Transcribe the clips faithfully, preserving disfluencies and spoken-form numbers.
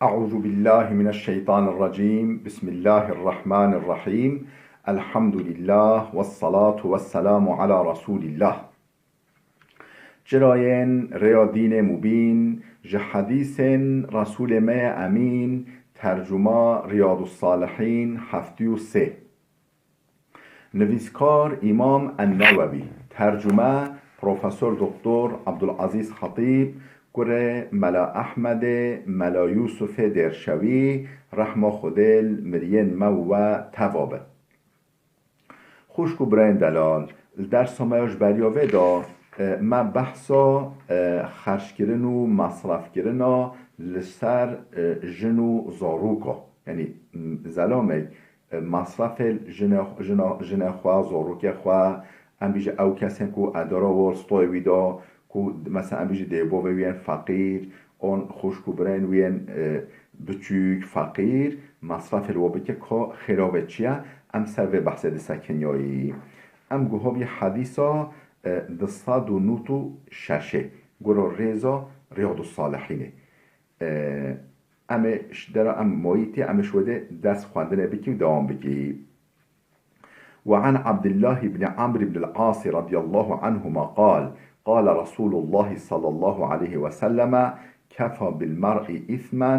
أعوذ بالله من الشيطان الرجيم. بسم الله الرحمن الرحيم. الحمد لله والصلاة والسلام على رسول الله. Çirayên rêya dînê mubîn, ji hedîsên Resûlê me yê Emîn, tercuma Riyadus Salihîn heftê û sê. Nivîskar Îmam En-Newewî, tercume Profesor Doktor Abdulazîz Xetîb, kurê Mela Ehmedê, Mela Yûsufê Dêrşewî, rehma Xwedê li miriyên me û we teva be. Xwişk û birayên delal, li dersa me ya ji beriya vê de, e, me behsa, e, xerckirin û mesrefkirina li ser, e, jin û zaroka, yanî, m, zelamek, e, masrafê jine, jina, jinê xwe, zorokê xwe, em bîje ew kesên ku edara wol stoyê wî da, ku mesela em bîje dêbovê wî yên feqîr, on xwişk û birên wî yên, e, biçûk, feqîr, masrafê li we bike, ka xêra vê çi ye, em ser vê behsê disekinyayî. Em guha bî hedîsa, e, du sed û nod û şeşê, gora rêza Riyadus Salihînê. E, em ê ji dera em mayî tê, em ê ji wê de ders xwendinê bikî û dewam bikî. وعن عبد الله بن عمرو بن العاص رضي الله عنهما قال: قال رسول الله صلى الله عليه وسلم: كفى بالمرء إثما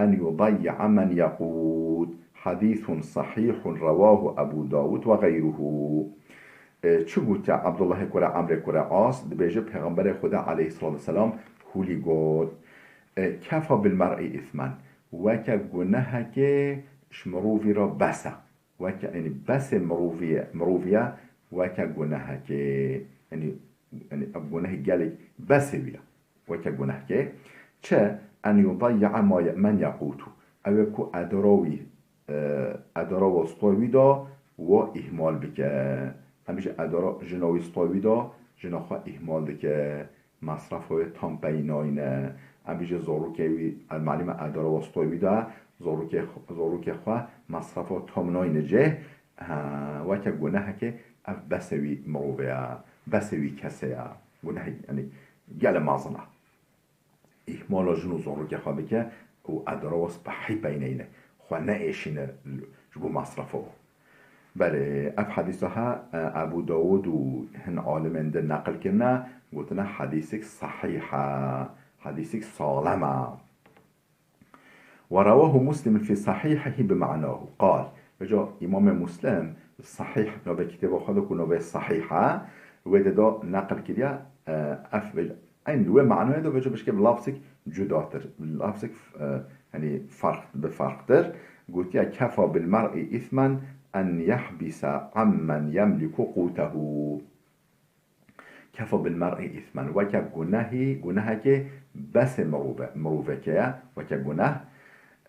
أن يضيع من يقوت. حديث صحيح رواه أبو داود وغيره. E, çi gotiye Abdullahê kurê Amrê kurê As, dibêje Pêxemberê Xwedê aleyhissalatu vesselam hûlî got, e, "Kefa bil mer'i îsmen." Weke gunehekê ji mirovî re bes e. Weke, yanî besê mirovî ye, mirovî ye, weke gunehekê. Yanî, yanî ev gunehê gelek besê wî ye. Weke gunehkê. Çi? "En yudayya ma ye-, men yaqutu." Ew ê ku edara wî, e, edara we stoy wî da, we îhmal bike. Em bêje edara jina wî stoy wî da, jina xwe îhmal dike. Masrafa wê tam pey nayne. Em bêje zorokê wî, el malîme edara we stoy wî da, zorokê xwe, zorokê xwe masrafa tam nayne cê. Ha, weke gunehekê ev besê wî mirovê ye, besê wî kesê ye. Gunehek, yanî, gelê mezin e. Îhmala jin û zarokê xwe bike û edara we spehî peyneyne. Xwe neêşîne ji bo masrefa we. Belê, ev hedîsa ha, e, Ebû Dawûd û hin alimên din neqil kirine, gotine hedîsik sehîh e, hedîsik salem e. ورواه مسلم في صحيحه بمعناه قال. Vêca Îmamê Muslim Sahîh navê kitêba xwe de ku navê Sahîh e, wê de da neqil kiriye, e, ev vêca, eyn li wê manayê de vêca bişkê bi lafzik cudatir, bi lafzik, e, yanî farq, bi farqtir. Gotiye, "Kefa bil mer'i ismen en yehbise ammen yemliku qutehu." Kefa bil mer'i ismen. Weke gunehî, gunehekê besê mirove, mirovekê ye. Weke guneh,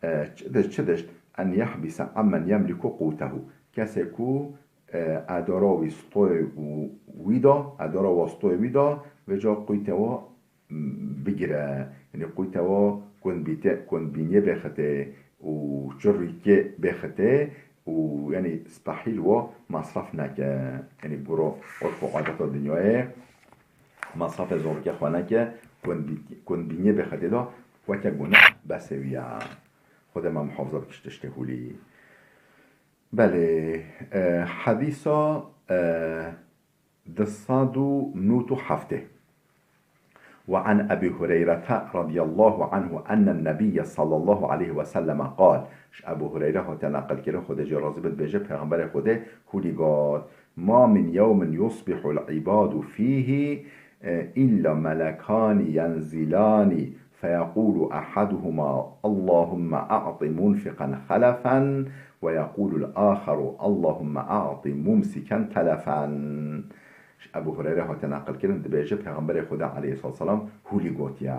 e, çi diş, çi diş? En yehbise ammen yemliku qutehu. Kesê ku, e, edara wî stoyê û wî da, edara wa stoyê wî da, vêca qûyte wa, m, bigire. Yanî qûyte wa kundbîte-, kundbîniyê bêxite û çirrîkê bêxite, û, yanî, spehî li we masraf neke. Yanî, guro urf û adeta dinyayê masrafê zorokê xwe neke, kundbî-, kundbîniyê bêxetê de weke guneh besê wî ye. Xwedê me muhafaza bike ji tiştê hûlî. Belê, e, hedîsa, e, du sed û nod û heftê. وعن أبي هريرة رضي الله عنه أن النبي صلى الله عليه وسلم قال. Ji Ebû Hureyre hate neqil kirin, Xwedê jê razî be, dibêje, Pêxemberê Xwedê hûlî got, "ما من يوم يصبح العباد فيه، إلا ملكان ينزلان، فيقول أحدهما: اللهم أعط منفقا خلفا، ويقول الآخر: اللهم أعط ممسكا تلفا." Ji Ebû Hureyre hate neqil kirin, dibêje, Pêxemberê Xwedê aleyhissalatu vesselam hûlî gotiye,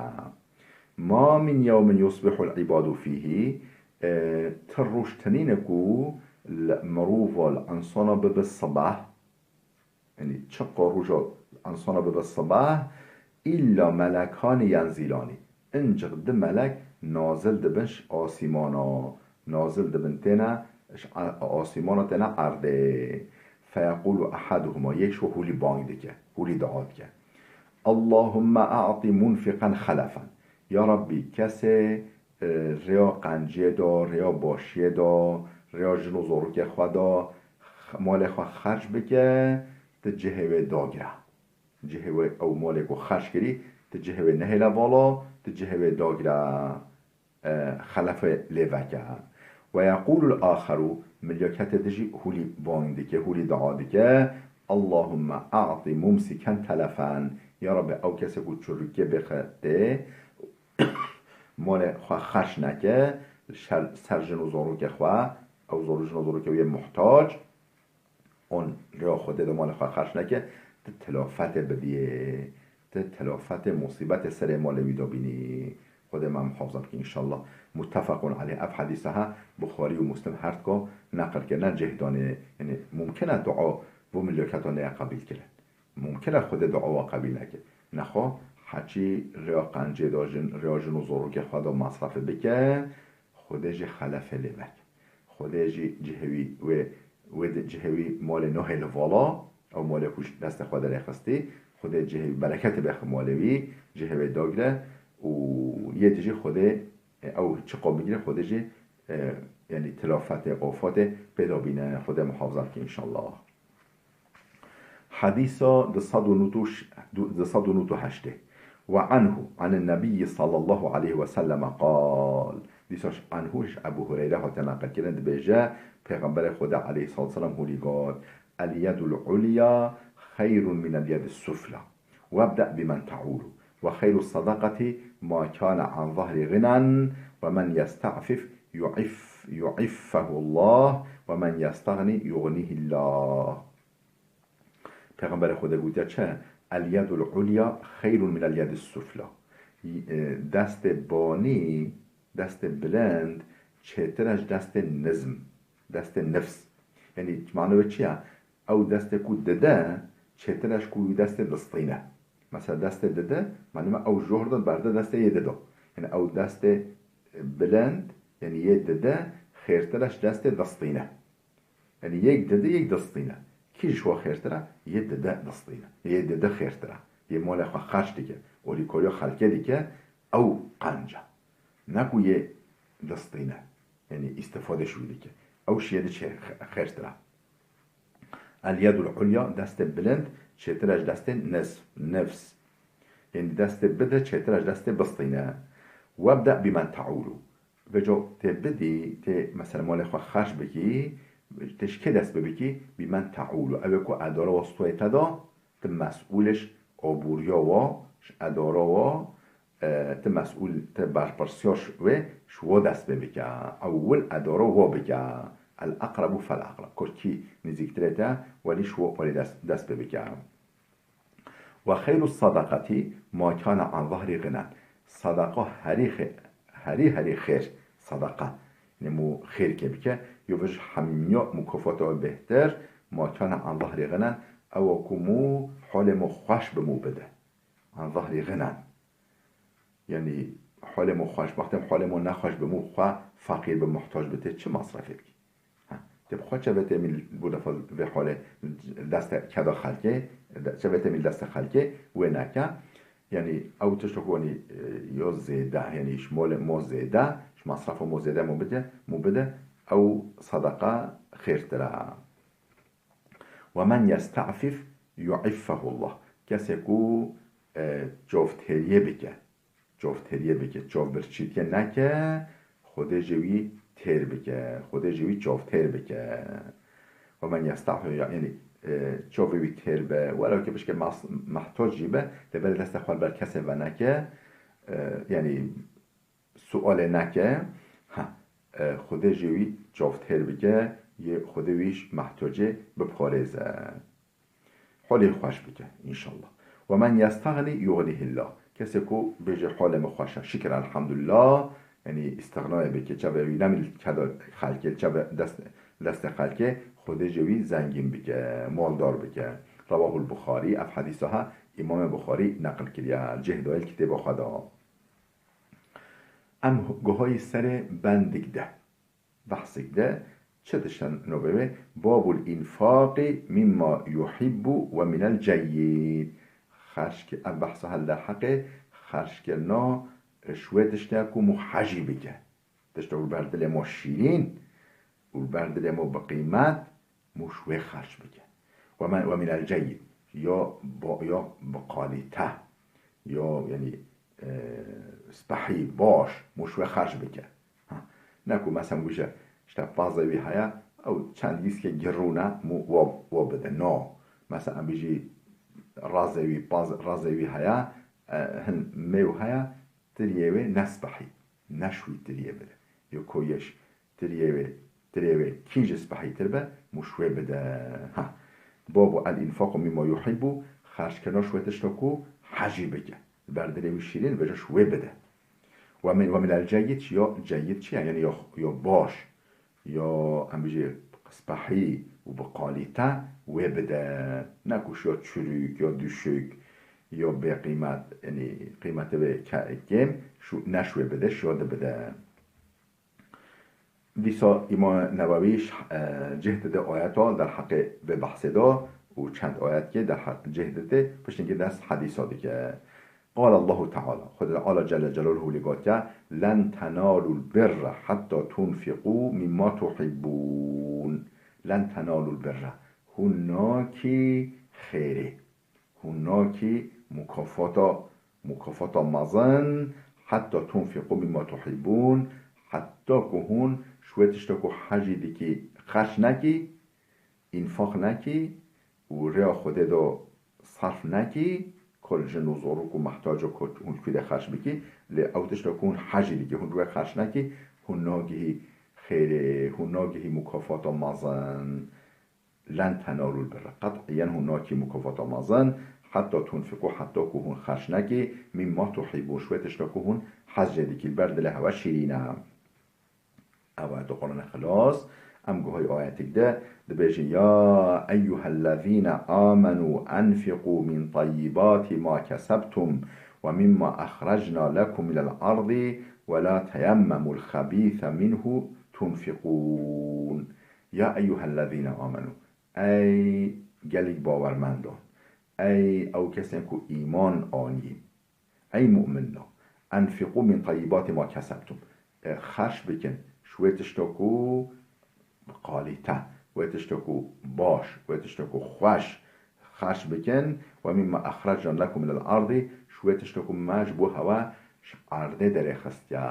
"Ma min yewmin yusbihul ibadu fîhî", e, ti roj tinîne ku li mirova, li insana bibe sibeh, yanî çiqa roja li insana bibe sibeh, "îlla melekanî yenzîlanî", Incik du melek nazil dibin ji asîmana, nazil dibin têne ji a-, asîmana têne erdê. Feyeqûlu ehaduhuma, yek ji we hûlî bang dike, hûlî dua dike. Allahumme a'ti munfiqan xelefen. Ya Rabbî, kesê e, rêya qenciyê de, rêya başiyê de, rêya jin û zarokê xwe de, x-, malê xwe xerc bike, tu cihê wê dagire. Cihê wê ew malê ku xerc kirî, tu cihê wê nehêle vala, tu cihê wê dagire, e, xelefê lê veke. Ve yeqûlul axeru, milyaketê din jî hûlî bang dike, hûlî dua dike. Allahumme a'ti mumsiken telefen. Ya Rabbi, ew kesê ku çurikê bêxe tê, malê xwe xerc neke, li şer, ser jin û zarokê xwe, ew zarok, jin û zarokê wê muhtac, on rêya Xwedê de malê xwe xerc neke, tu tilafetê bidiyê, tu tilafetê, musîbetê serê malê wî de bînî. Xwedê me muhafaza bike înşallah. Muttefequn aleyh. Ev hedîsa he, Buxarî û Muslim her dika neqil kirine, cih danê. Yanî mumkin e dua bo milyaketa neye qebîl kirin. Mumkin e Xwedê dua we qebîl neke. Nexwe heçî rêya qencê de jin, rêya jin û zarokê xwe de masrefê bike, Xwedê jî xelefê lê veke. Xwedê jî cihê wî wê, wê di cihê wî malê nohê li vala, ew malê ku ji destê xwe derêxistî, Xwedê cihê wî bereketê bêxe malê wî, cihê wê dagire û yê dijî Xwedê, e, ew çiqa bigire, Xwedê jî, e, yanî tilafetê, afatê pê de bîne, Xwedê muhafaza bike înşallah. Hedîsa du sed û nod û heştê. Ve anhu, anin nebiyyi sallallahu aleyhi ve selleme qal. Dîsa ji anhu, ji Ebu Hureyre hate neqilkirin, dibêje, Pêxemberê Xwedê aleyhissalatu vesselam hûlî got, El yedul ulya xeyrun minel yedis sufla. Vebde bimen teulu. Ve xeyru sadakati ma kana an zahri ginen ve men yestafif yu'if-, yu'iffehullah ve men yestagni yugnihillah. Pêxemberê Xwedê gotiye çi? El yedul ulya xeyrun minel yedis sufla. E, destê banî, destê bilind çêtir e ji destê nizm, destê nifs. Yanî mane wê çi ye? Ew destê ku dide çêtir e ji ku wî destê distîne. Mesela destê dide, mane me ew johr de berde destê yê dide. Yanî ew destê bilind, yanî yê dide xêrtir e ji destê distîne. Yanî yek dide, yek distîne. Kî ji we xêrtir e? Yê dide distîne. Yê dide xêrtir e. Yê malê xwe xerc dike, alîkariya xelkê dike, ew qenc e. Ne ku yê distîne. Yanî îstifade ji wî dike. Ew şiyê diçe xe-, xêrtir e. El yedul ulya, destê bilind, çêtir e ji destê nizm, nifs. Yanî destê bide, çêtir e ji destê bistîne. Webde bimen teulu. Vêca tê bidî, tê mesela malê xwe xerc bikî, tê ji kê dest pê bikî? Bimen teulu. Ew ê ku edara we stoyê te da, tu mesûl ji aboriya we, ji edara we, e, tu mesûl, tu berpirsiyar ji wê, ji we dest pê bike. Ewil edara we bike. El aqrebu fel aqreb. Ku kî nêzîktirê te, welî ji we welî dest, dest pê bike. Ve xeyru sadakati ma kana an zahri ginen. Sadaqa herî xê-, herî, herî xêr sadaqa. Yanî mû xêrkê bike, yo ve ji hemiya mukafata we bêhtir, ma kana an zahri ginen, ew ku mû holê mû xweş bi mû bide. An zahri ginen. Yanî holê mû xweş, wextê holê mû nexweş bi mû xwe feqîr bi, muhtac bi, tê çi masrefê bikî? Ha, tê bi xwe çevetê mîl bu defa vê holê destê keda xelkê, de-, çevetê mîl destê xelkê wê neke. Yanî ew tişt ku, yanî, e, yo zêde, yanî ji molê mo zêde, ji masrafa mo zêde mo bide, mo bide, ew sadaqa xêrtir e. Ve men yestafif yu'iffehullah. Kesê ku, e, çavtêriyê bike, çavtêriyê bike, çavbirçîtiyê neke, Xwedê jê wî têr bike, Xwedê jê wî çavtêr bike. Ve men yestafif, ya-, yanî, e, çavê wî têr be, welew ke bişke mas-, mehtac jî be, lê belê destê xwe li ber kesê veneke, e, yanî, sualê neke, ha, e, Xwedê jê wî çavtêr bike, yê Xwedê wî ji mehtacê biparêze. Holê xweş bike, înşallah. Ve men yestagni yugnihillah. Kesê ku bêje holê min xweş e, şikir, elhamdulillah, yanî îstixnayê bike, çavê wî nemîl keda xelkê, çavê dest, destê xelkê, Xwedê jê wî zengîn bike, maldar bike. Rawahul Buxarî, ev hedîsa ha, Îmamê Buxarî neqil kiriye, cih dayî li kitêba xwe de. Em guhayî serê bendek de, behsek de, çi dişen navê wê? Babul infaqi mimma yuhibbu ve minel ceyyid. Xercki-, ev behsa hel derheqê xerckirina, Şwê tiştek û mû hejî bike. Tiştek li ber dilê mo şîrîn û li ber dilê mo bi qîmet, mû şwê xerç bike. Ve men, ve minel ceyid, ya bo-, ya bi kalîte, ya, yanî, e, spehî, baş, mû şwê xerç bike. Ha. Ne ku mesela bije, işte, pazê wî heye, ew çend yîskê girûne, mû wa, wa bide. No. Mesela em bijî razê wî, paz, razê wî heye, e, hin mêw heye, tiriyê wê ne spehî, ne şwî tiriyê bide. Yo ko yeş tiriyê wê, tiriyê wê kî ji spehîtir be, mû şwê bide. Ha. Babu el-infaqu mimma yuhibbu, xerçkirina şwê tişta ku hejî bike. Li ber dilê wî şîrîn, vêca şwê bide. Ve min, ve minel ceyid, ya ceyid çi ye? Yanî ya, ya baş, ya em bijî spehî û bi kalîte wê bide. Ne ku ya çürük, ya düşük, ya bêqîmet, yanî qîmetê wê ke-, kêm, şû-, ne şwê bide, şiya di bide. Dîsa Îmam Newewî ş-, e, cih dide ayeta derheqê vê behsê de û çend ayetkê derhe-, cih dide, piştî dest hedîsa dike. Qala Allahu Teala, Xwedê Teala Celle Celaluhu lê gotiye, "Len tenalul birre hetta tunfiqu mimma tuhibbun." Len tenalul birre. Hûn nakî xêrê. Hûn nakî mukafata, mukafata mezin, hetta tunfiqu mimma tuhibbun, hetta ku hûn ji wê tişta ku hejî dikî xerç nekî, înfaq nekî û rêya Xwedê de sarf nekî, kol jin û zorok û mehtac û kot hûn li ku de xerç bikî, lê ew tişta ku hûn hejî dikî, hûn ji wê xerç nekî, hûn nagihî xêrê, hûn nagihî mukafata mezin. Len tenalul birre. Qet'iyen hûn nakî mukafata mezin, hetta tunfiqu, hetta ku hûn xerç nekî, mimma tuhibbun, ji wê tişta ku hûn hez jê dikî, li ber dilê hewe şîrîn e. Ev ayet Qur'anê xilas, em guhayê ayetik de dibêjin, "Ya eyyuhellezîne amenu enfiqu min tayyibati ma kesebtum ve mimma ehrecna lekum minel ardi ve la teyemmemul xebîse minhu tunfiqûn." Ya eyyuhellezîne amenu. Ey gelî bawermendan. Ey ew kesên ku îman anî. Ey mu'minno, enfiqû min tayyibati ma kesebtum. E, xerç bikin ji wê tişta ku bi kalîte, wê tişta ku baş, wê tişta ku xweş xerç bikin, we mimma exrecna lekum minel ardî, ji wê tişta ku me ji bo hewe ji erdê derêxistiye,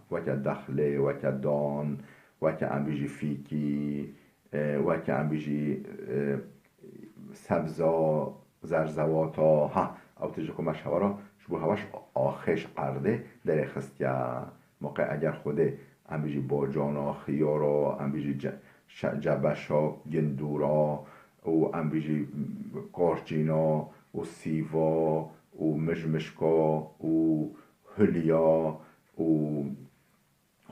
weke dexlê, weke dan, weke em bijî fîkî, e, weke em bijî, e, sebza, zerzewata, ha, ew tişt ku me ji hewa re, ji bo hewa ji axê ji erdê derêxistiye. Moqê eger Xwedê em bijî bacana, xiyara, em bijî ce-, şe-, cebeşa, gindûra û em bijî karçîna û sîva û mijmişka û huliya û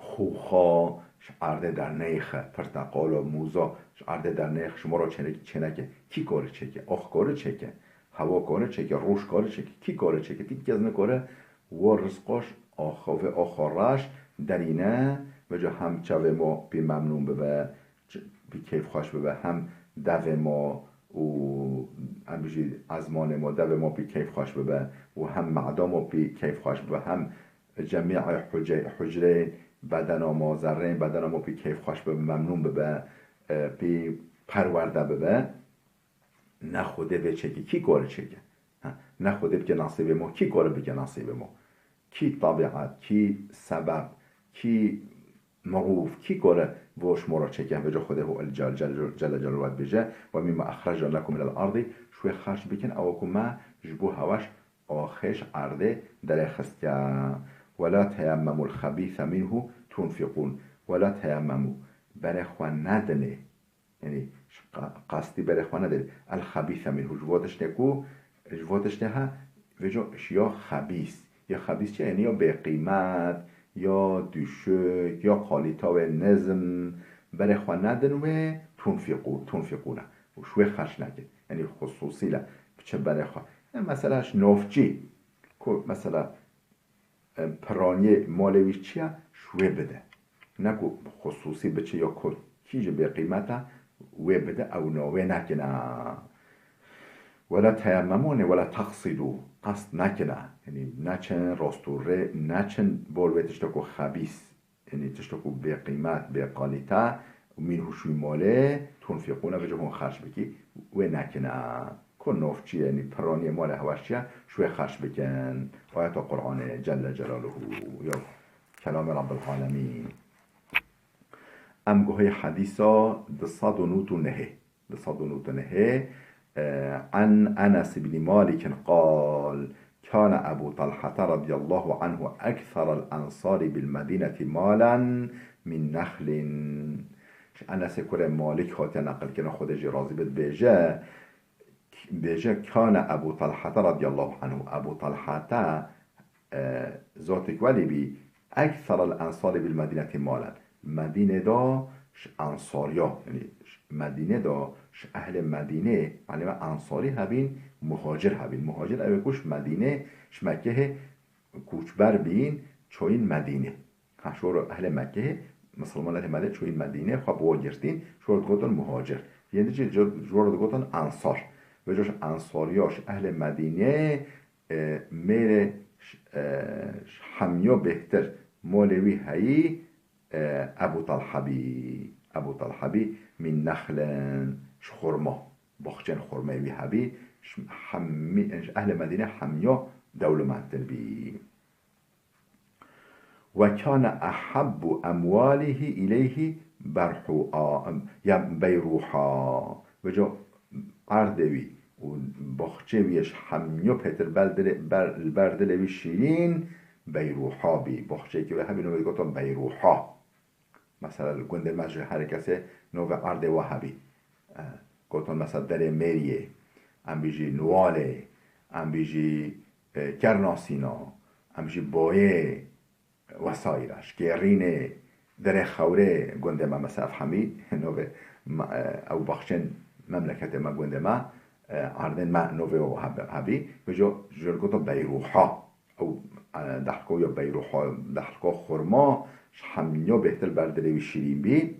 xûxa ji erdê derneyxe, pirteqala, mûza ji erdê derneyxe, ji me re çênekî çêneke. Kî kare çêke? Ax kare çêke? Hewa kare çêke? Roj kare çêke? Kî kare çêke? Tî kes nikare wa rizqa ji axa, vê axa reş derîne, vêca hem çavê me pê memnûn bibe, ç-, pê keyfxweş bibe, hem devê me û em bijî ezmanê me, devê me pê keyfxweş bibe û hem meda me pê keyfxweş bibe, hem cemî huce-, hucreyên bedena me, zerreyên bedena me pê keyfxweş bibe, memnûn bibe, e, pê perwerde bibe. Ne Xwedê vê çêke, kî kare çêke? Ha, ne Xwedê bike nasîbê me, kî kare bike nasîbê me? Kî tabiat, kî sebeb, kî mirov, kî kare vo ji me re çêke? Vêca Xwedê ho el Cel-, Cel-, Celle Celaluhu dibêje, "Ve mimma exrecna lekum minel ardî", ji wê xerç bikin, ewa ku me ji bo hewa ji axê ji erdê derêxistiye. "Ve la teyemmemul xebîse minhu tunfiqûn." "Ve la teyemmemû", berê xwe nedinê. Yanî, ji qa-, qastî berê xwe nedê. El xebîse minhu. Ji vo tiştê ku, ji vo tiştê he, vêco ji ya xebîs. Ya xebîs çi? Yanî ya bêqîmet, ya düşük, ya kalîta wê nizm. Berê xwe nedin wê tunfiqû-, tunfiqûne. Û ji wê xerç nekin. Yanî xusûsî le biçe berê xwe. E, mesela ji navçî, ku mesela e, piraniyê malê wî çi ye, ji wê bide. Ne ku xusûsî biçe ya ku kî ji bêqîmet e, wê bide, ew navê nekine. Wela teyemmemunê, wela teqsîdû, qest nekine. Yanî neçin, rastûrê neçin, bol wê tişteko xebîs, yanî tişteko bêqîmet, bêqalîte, û mîn hûşûyî malê, tunfîqûne, vêca hûn xerç bikî, wê nekine. Ku navçî ye, yanî piraniyê malê hewa çi ye, ji wê xerç bikin. Ayeta Qur'anê Celle Celaluhu, ya kelamê Rabbil Alemîn. Em guhê hedîsa du sed û nod û nehê. Du sed û nod û nehê, e, an Enes ibn Malik qal, kana Ebu Talhete radiyallahu anhu ekserel ensari bil Medîneti malen min nexlin. Ji Enesê kurê Malik hatiye neqilkirin, Xwedê jê razî bit, bêje, bêje, kana Ebu Talhete radiyallahu anhu, Ebu Talhete, e, zotik welî bî, ekserel ensari bil Medîneti malen. Medînê de ji ensariya, yanî ji Medînê de ji ehlê Medînê, yanî me ensarî hebîn, muhacir hebîn. Muhacir ew ê ku ji Medînê, ji Mekkehê koçber bîn, çoyîn Medînê. Ha, şoro ehlê Mekkehê, misilman ehlê Medînê çoyîn Medînê, xwe bi we girtîn, şoro digotin muhacir. Yên din jî jor-, joro digotin ensar. Vêca ji ensariya, ji ehlê Medînê, e, mêrê ş-, e, ji hemiya bêhtir molê wî heyî, e, Ebu Talha bî. Ebu Talha bî, min nexlin, ji xurma. Baxçên xurmeyê wî hebî, ji hemî-, ji ehlê Medînê hemiya dewlemendtir bî. Ve kâne ehabbu emwalihi ileyhi berhu-, a, ya beyruha. Vêca erdê wî û baxçê wî yê ji hemiya pêtir ber dilê, ber, li ber dilê wî şîrîn beyruha bî. Baxçeyekî wê hebî navê digotin beyruha. Mesela li gundê me ji her kesê navê erdê we hebî. E, gotin mesela derê Mêriyê, em bijî Nuwalê, em bijî, e, Kernasîna, em jî Boyê, wesaîra, Şkêrînê, derê Xewrê gundê me mesela ev hemî navê me, e, ew baxçên memleketê me gundê me, e, erdên me navê we heb-, hebî, vêca ji gotin Beyruha. Ew, e, dehlko ya beyruha, dehlko xurma, ji hemiya bêhtir ber dilê wî şîrîn bî.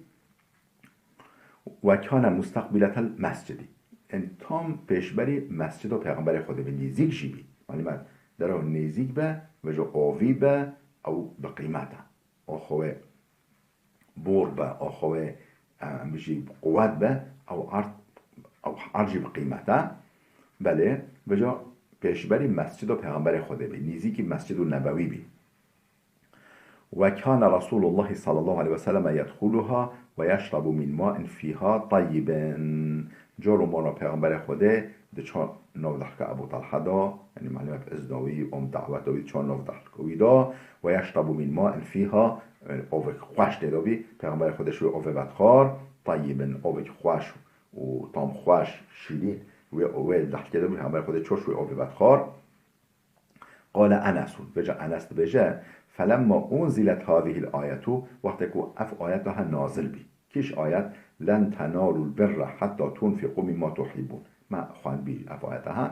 Ve kâne mustaqbiletel mescidî. Yanî tam pêşberî mescida Pêxemberê Xwedê bî, nêzîk jî bî. Yanî me dera nêzîk be, vêca avî be, ew bi qîmet e. Axwe bor be, axwe, em bijî quwet be, ew erd, ew erd jî bi qîmet e. Belê, vêca pêşberî mescida Pêxemberê Xwedê bî, nêzîkî Mescid û Nebewî bî. Ve kâne Resûlullahî sallallahu aleyhi ve selleme yedxuluha ve yeşrebu min ma'in fîha tayyibin. Car û mara Pêxemberê Xwedê diçar nav dehlka Ebu Talha da, yanî malûm e bi izna wî, û bi daweta wî diçar nav dehlka wî da, ve yeşrebu min ma'in fîha, yanî avek xweş tê de bî, Pêxemberê Xwedê ji wê avê vedixwar, tayyibin, avek xweş û tam xweş, şîrîn, wê, wê dehlkê de bî, Pêxemberê Xwedê çar ji wê avê vedixwar. Qale Enesun, vêca Enes dibêje, felemma unzilet hazihil ayetu, wextê ku ev ayeta he nazil bî. Kîş ayet, len tenalul birra hetta tunfiqu mimma tuhibbun. Me xwendbî ev ayeta he.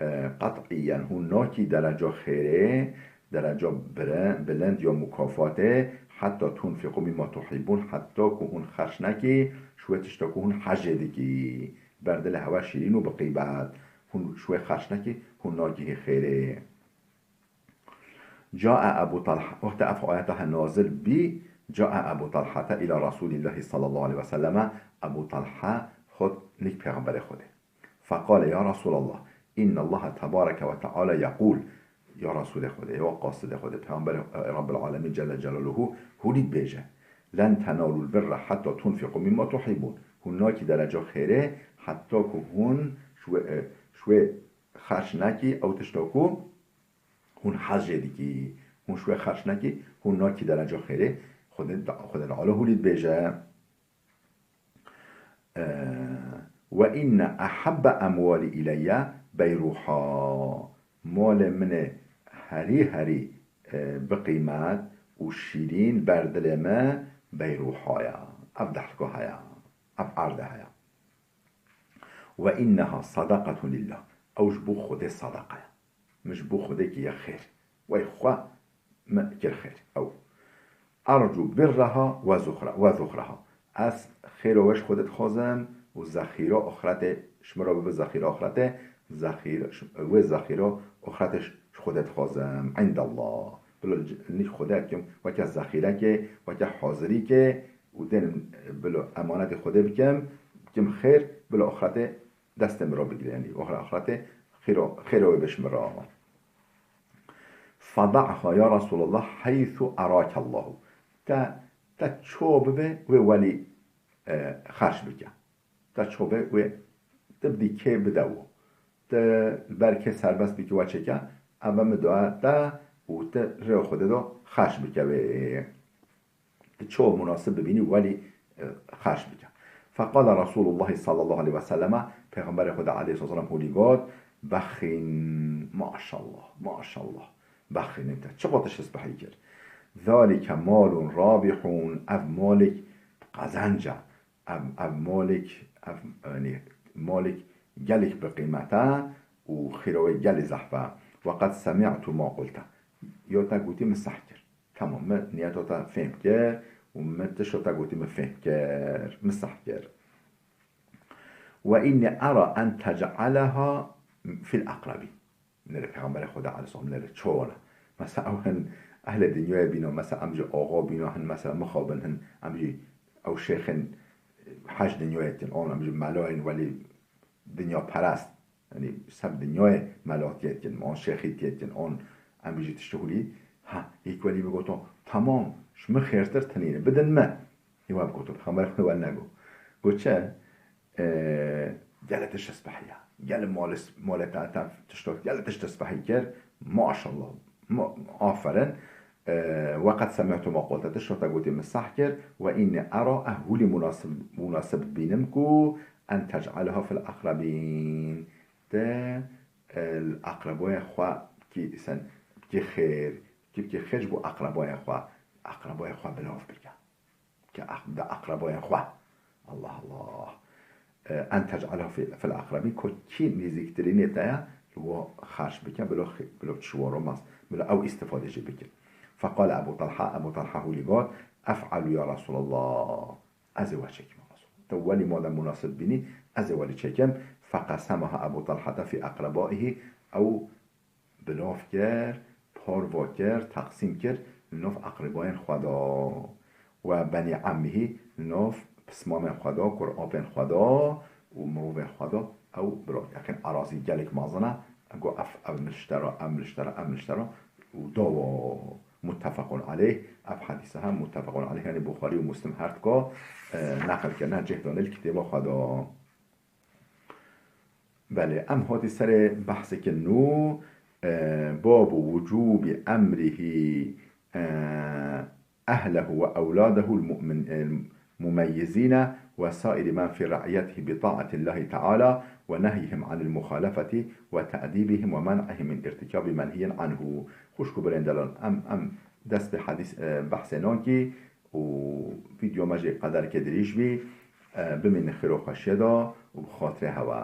E, qet'iyen hûn nakî dereca xêrê, dereca bire-, bilind ya mukafatê, hetta tunfiqu mimma tuhibbun, hetta ku hûn xerç nekî, ji wê tişta ku hûn hejê dikî. Ber dilê hewe şîrîn û bi qîmet. Hûn ji wê xerç nekî, hûn nagihî xêrê. Cae Ebu Talha, wextê ev ayeta he nazil bî, cae Ebu Talhate ila Resûlîllahî sallallahu aleyhi ve selleme, Ebu Talha hot nîk Pêxemberê Xwedê. Feqale, ya Resûlallah, innallaha tebareke ve teala yeqûl, ya Resûlê Xwedê, ya qasidê Xwedê, Pêxemberê, e, Rabbil Alemîn Celle Celaluhu, hûnî dibêje, len tenalul birra hetta tunfiqu mimma tuhibbun. Hûn nakî dereca xêrê, hetta ku hûn ji wê, e, ji wê xerç nekî, ew tişta ku hûn hez jê dikî, hûn ji wê xerç nekî, hûn nakî dereca xêrê, Xwedê, Xwedê Teala hûnî dibêje. E, ve inne ehabbe emwali ileyye beyruha. Malê min ê herî herî, e, bi qîmet û şîrîn ber dilê me beyruha ya. Ev dehlka heya. Ev erde heya. Ve inneha sadaqatun lillah. Ew ji bo Xwedê sadaqa ye. Min ji bo Xwedê kiriye xêr. Wey xwe min kir xêr. Ew. Ercu birraha ve zuxra-, ve zuxraha. Ez xêra we ji Xwedê dixwazim û zexîra axretê, ji min re bibe zexîra axretê, zexîr-, wê zexîro oxretê ji Xwedê dixwazim, indallah. Bilo li c-, nîk Xwedê kim, weke zexîrekê, weke hazirîkê û dênim, bilo emanetê Xwedê bikim, bikim xêr, bilo oxretê destê min re bigire, yanî oxre-, oxretê xêro-, xêro wê biş min re. Feda'ha ya Resulallah heythu erakallahu. Te, te ço bibe wê welî, e, xerç bike. Te ço be wê te bidî kê bide wo. Te li ber kê serbest bike we çêke, ev e min dua te û te rêya Xwedê de xerç bike wê. Te ço munasib bibînî welî, e, xerç bike. Feqale Resulullah sallallahu aleyhi ve selleme, Pêxemberê Xwedê aleyhisselam hûlî got, bexîn, maşallah, maşallah, bexîn te, çi qat tişt spehî kir. Zalike malun rabihun, ev malek qezenc e, ev, ev malek, ev, yanî malek gelek bi qîmet e û xîra wê gelê zehf e. Ve qed semi'tu ma qulte. Ya te gotî min seh kir. Tamam, min niyeta te fêm kir û min tişta te gotî min fêm kir, min seh kir. Ve inni era en tec'aleha fil akrabi. Nere Pêxemberê Xweda aleyhisselam nere çawa ne? Mesela ew hin ehlê dinyayê bîna, mesela em jî axa bîna, hin mesela mixabin, hin em jî ew şêxin hej dinyayê dikin, an em jî melayên welî dinya perest. Yanî ser dinyayê melatiyê dikin, an şêxîtiyê dikin, an em jî tiştê hulî. Ha, yek welî min goto, tamam, ji min xêrtir tinîne, bidin min. Ê we bigoto, Pêxemberê Xweda we nego. Got çi? E, gelê tişt spehî ya. Gelê malê, malê te, te tişto, gelê tişt spehî kir. Maşallah. Ma-, aferin. E, ve qed semi'tu ma qulte, tişta te gotî min seh kir. Ve inni era, ez hulî munasib, munasib bînim ku en tec'aleha fil akrabîn. Te, e, li akrabayê xwe bikî sen, bikî xêr, bikî, bikî xêr ji bo akrabayê xwe. Akrabayê xwe bilav bike. Ke ax-, da akrabayên xwe. Allah Allah. E, en tec'alehu fi, fil akrabîn, ku kî nêzîktirînê te ye, li we xerç bike, bilo xi-, bilo çiwar û mas, bilo ew îstifade jê bikin. Feqale Ebu Talha, Ebu Talha hûlî got, ef'alu ya Resulallah. Ez ê we çêkim, ya Resulallah. Te welî madem munasib bînî, ez ê welî çêkim. Feqesemaha Ebu Talhata fi akrabaihî, ew bilav kir, parva kir, teqsîm kir, li nav eqrîbayên xwe da. We benî emmihî, li nav pismamên xwe da, kurapên xwe da û mirovên xwe da, ew bilav kir. Yaqîn erazî gelek mezin e, got ev, ev min ji te re, ev min ji te re, ev min ji te re û dawa. Muttefequn aleyh, ev hedîse hem muttefequn aleyh, yanî Buxarî û Muslim her dika, e, neqil kirine, cih dane li kitêba xwe da. Belê, em hatî serê behsekî nû, e, babu wucûbî emrihî, e, ehlehu ve ewladehu l-mu'min-, e, mumeyyizîne ve sairî men fî re'iyetihî bi ta'etillahi teala ve nehyihim anil muhalefeti ve te'dîbihim ve men'ihim min irtikabî menhiyyin anhu. Xwişk û birên delal, em, em dest bi hedîs, e, behsê nankî, û vîdeo me jî qederkê dirêj bî, e, bimînin xêr û xweşiyê de û bi xatirê hewe.